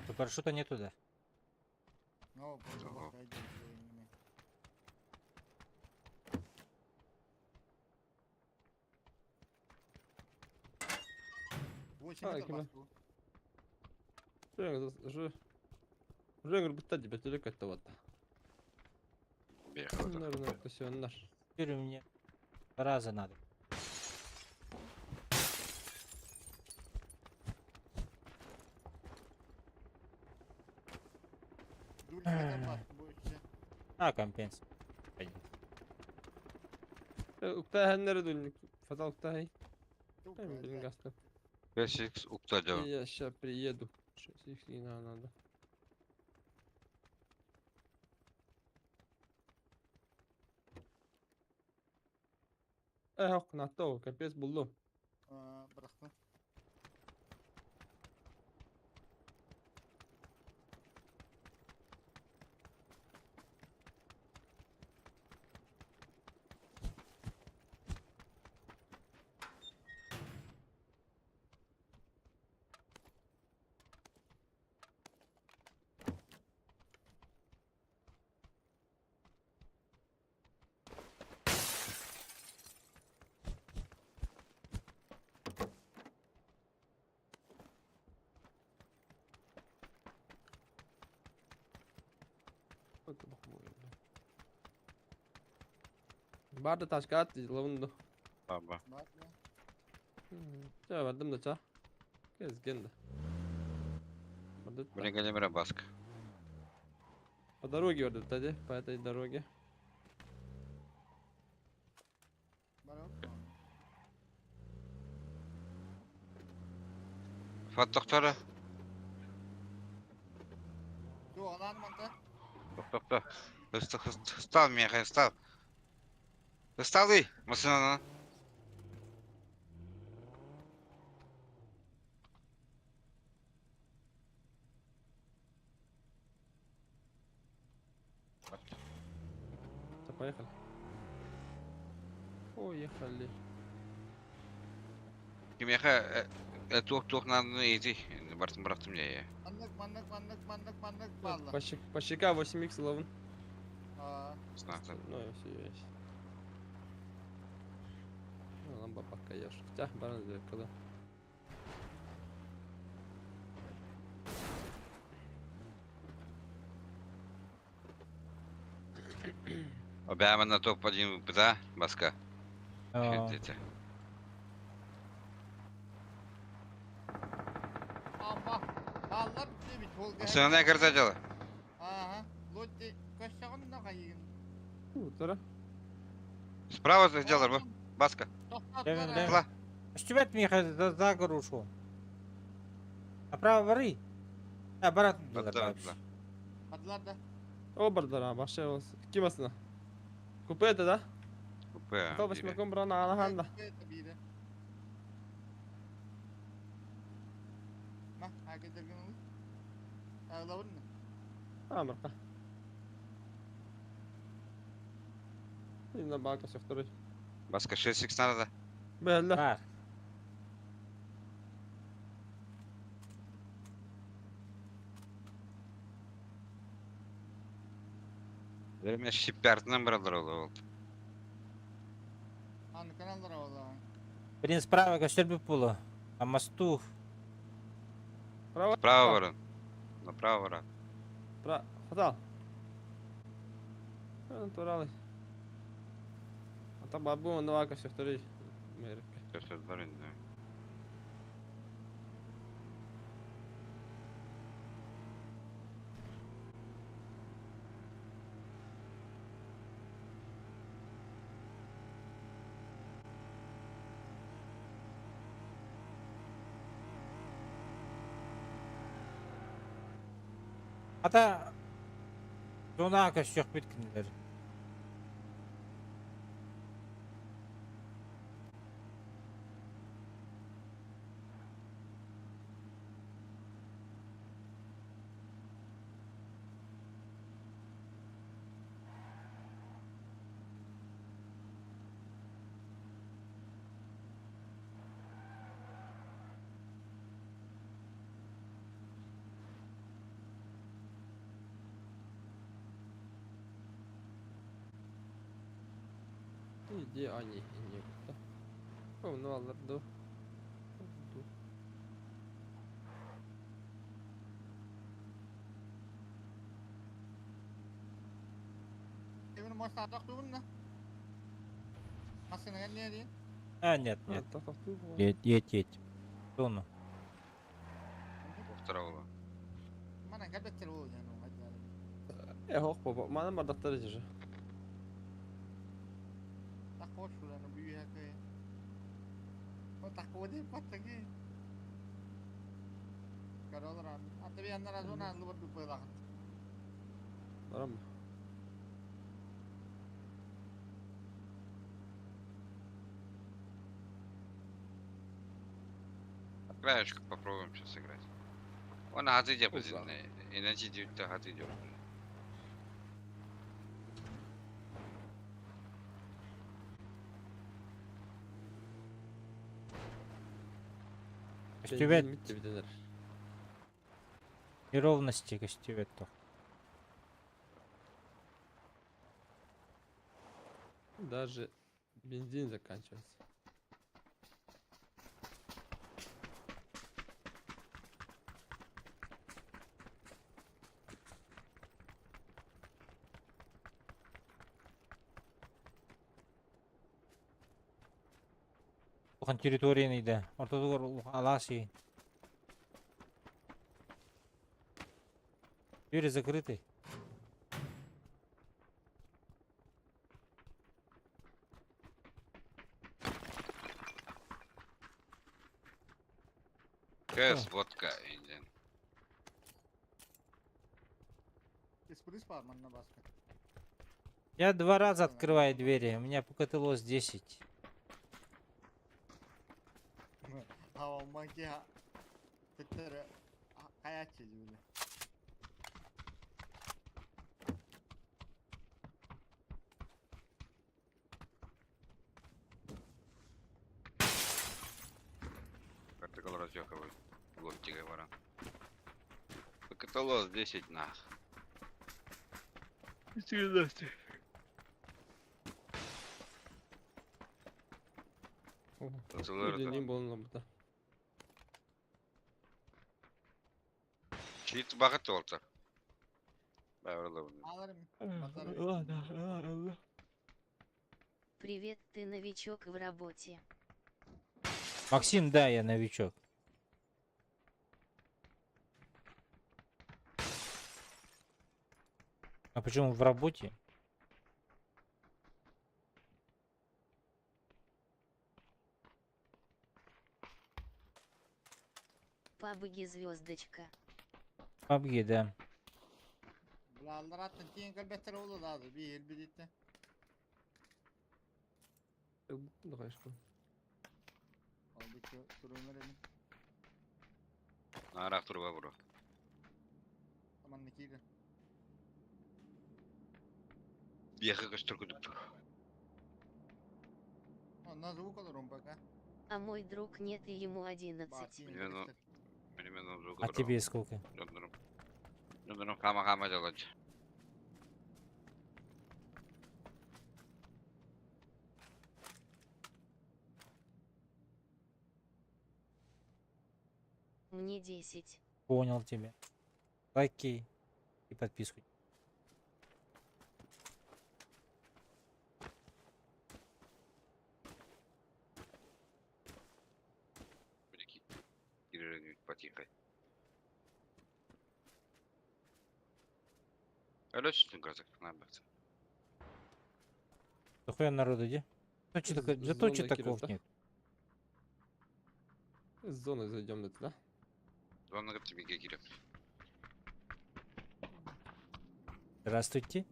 То парашюта нету, да? Ну, Ого. А, киме? Уже бутта тебе телек это вот. Бехал. Наверное, это наш. Теперь мне два раза надо. А, компенс. Пойдет. Укта хәннәре Фатал укта Блин, гаста. 5 укта делал. Я ща приеду. 6 их не надо. Эх, на капец булду. Bıraktım. Барды ташка at лавынды. Баба. Бар ya. Ча бардым да ча. Кезген да. Барды Блин, Галимера баска. По дороге вот это, по этой дороге. Var. Фат доктора. Yo alan mantı. Тохто. Стал меня, стал. Стал и, машина. Всё, поехали. Поехали. Кимеха тух тух надо идти. Бартым братым не. Manlık manlık manlık manlık manlık bağlı. По, щек, по щека 8х ловын. Aa, Знаю. Ну, все есть. Ну, ламба пока ешь. Хотя, баран зеркало. Обязан на топ-1 да, баска. А, Allah. Allah bitti bit. Volga. Сына карта дела. Aha. Lotti koşağın da kayın. Утро. Справа сделал, баска. Левин, левин. Ла. Стюбет Миха за, за гору ушел. Направо воры. А, барат. Да, да, да. Adılar da. О, бардара, баша вас. Кимасына. Купе это, да? Купе. Кто восьмерком брана алаханда. Tabii Ma, herkes dergin olur. Ağlavın mı? А, марка. И на бака все второй. Баска 6 надо. Бля. Бар. Время щипяртным брал. Anı kanallara valla. Блин, справа костер пуло. А мосту. Право. Справа ворон. Направо ворон. Пра. Фатал. Натуралы. А там бабу на бака все второй. Мерка. Все, все, дворин, да. Ата. Зона костер биткинлер. Иди, они, не да. О, ну аллар ду. Ду. Evini maçta durun da. Masını ne diye? А, нет, А, нет. так, так, ту. Едь, едь, едь. Туну. Второго. Bana kalbetler oldu yani o hadi. Э, хох, баба. Мана бардактар же. Tak koş şuranı büyüğe köye. O tak o değil patladı. Karalar abi. Hatta bir yandan az onu aldı bu böyle bakın. Барам. Краешку попробуем сейчас сыграть. Он хаты Уза. депозит. Иначе девять хаты идет. Костювет. Битте битенер. Неровности костювет то. Даже бензин заканчивается. Улахан территорияны да. Ортодугар алас и. Двери закрыты. КС, водка, индиан. Espris var manna baskı. Я два раза открываю двери. У меня покатилось 10. Hava manki ha. Tetere hayat çizimi. Протокол разъехал. Вот тебе вора. Каталог 10 нах. Или не было на Чит багат олтар. Баврлы. Alırım. Pazarı. Привет, ты новичок в работе. Максим, да, я новичок. А почему в работе? Пабги звездочка. PUBG, да. Bulallar attın tiyen kalbetler oldu lazım. Bir el bir gitti. Ну, конечно. Oldu ki durumlar elim. Нарах турба бро. Aman nikiydi. Беха костюрку дуптур. Ondan звук alırım bak ha. А мой друг нет и ему 11. Не, ну. Перемену звук. А тебе сколько? Хама хама делать. Мне 10. Понял тебя. Лайки и подписку. Потихо. Алёчный газок на Дохуя народу, где? Зато Зона читаков Кирилла. нет. С зоны зайдем до туда. Звонок тебе киреп. Здравствуйте.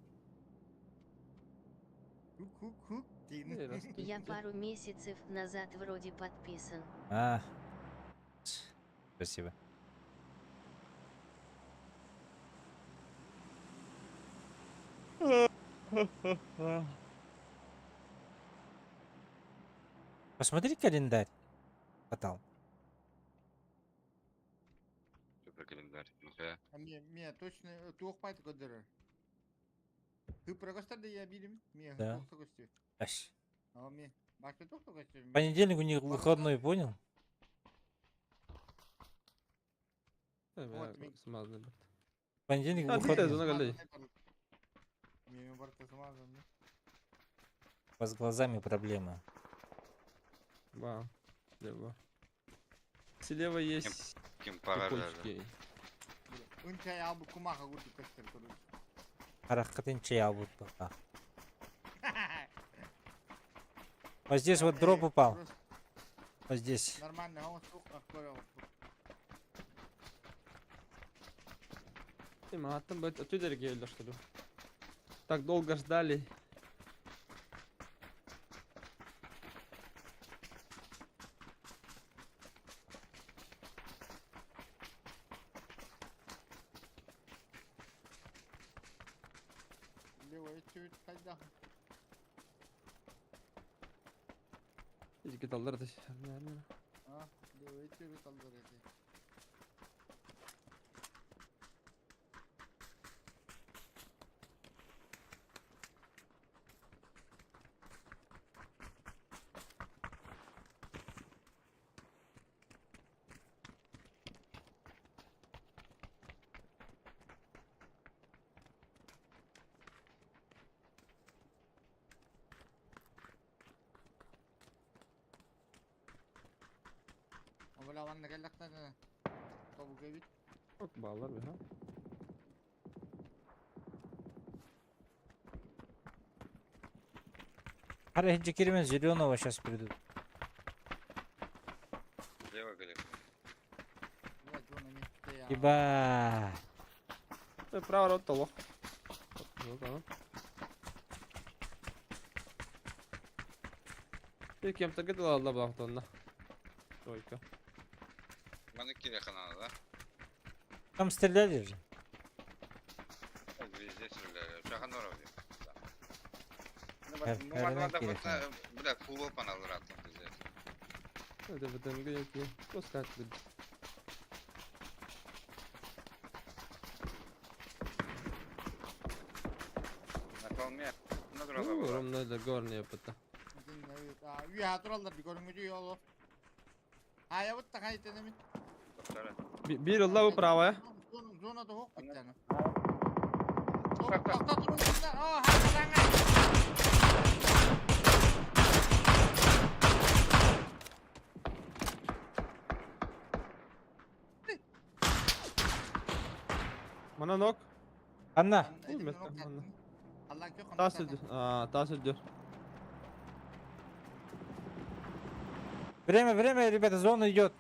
Huk huk huk. Эй, раз ты Я где? пару месяцев назад вроде подписан. А. Спасибо. Посмотри календарь. Потал. Супер календарь. Ну-ка. Мия, мия точно туох пайт көдөрөр. Хыпра көстөр да я билим. Мия Да. туох көстөр. Аш. Понедельник у них выходной, понял? Вот, смазанный был. Понедельник выходной. У вас с глазами проблемы. Вау. Слева. Слева есть Ким пара прикольчики. Харахатын чай албут пока. Вот здесь вот дроп упал. Вот здесь. Нормально, он что ли? Так долго ждали. Баллар ha. Хара Кирмен зеленого сейчас придут. Слева говорит. Еба. Право рот лох. И кем-то где-то ладно блахтонна. Тройка. Маны кирехана, да? Там стреляли же. Везде стреляли. Шаханоров. Эр- Ну, надо Кирехана. вот, бля, фулл панал ратно, пиздец. Это ВДНГ яки. Пускай будет. На холме. На Ну, дорога. ромно это горные опыта. Bir yılda bu правая. Мана нок. Анна. Тас öldür. Aa, тас öldür. Время, время, ребята, зона идет.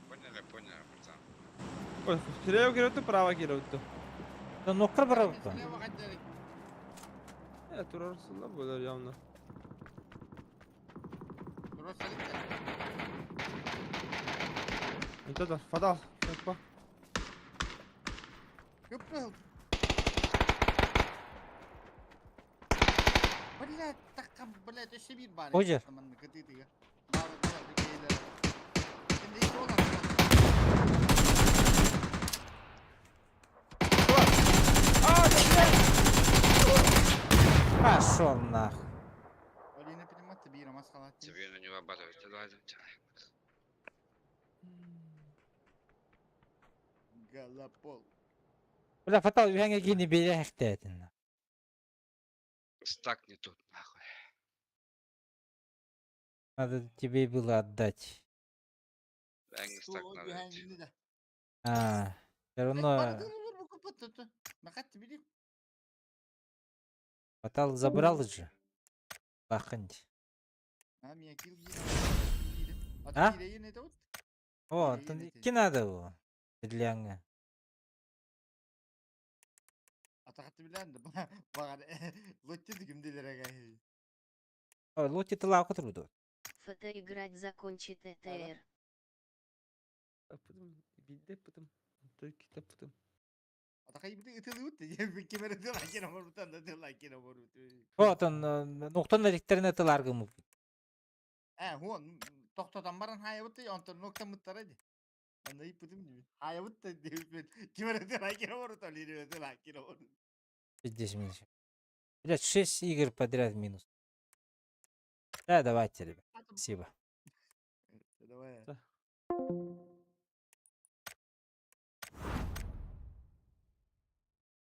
Поняли, поняли, пацан. Ой, слева кироту, право кироту. Да ну кабралка. Э, турарсыла болар явно. Это да, фадал. Опа. Ожер. Пошел нахуй. Тебе на него оборвать. Давай, давай. Бля, фатал, я не берехтетин. Стак не тут, нахуй. Надо тебе было отдать. Стак надо. идти. А, все равно Фатал забрал же. Баханди. А? О, ки надо его. Для Ой, лути тылаука труду. ФТ играть закончит ЭТР. Бидде пытым. Только пытым. Вот он, нуктан ректерне тыларгым. Здесь минус. Блять, 6 игр подряд минус. Да, давайте, ребят. Спасибо. Давай. Да.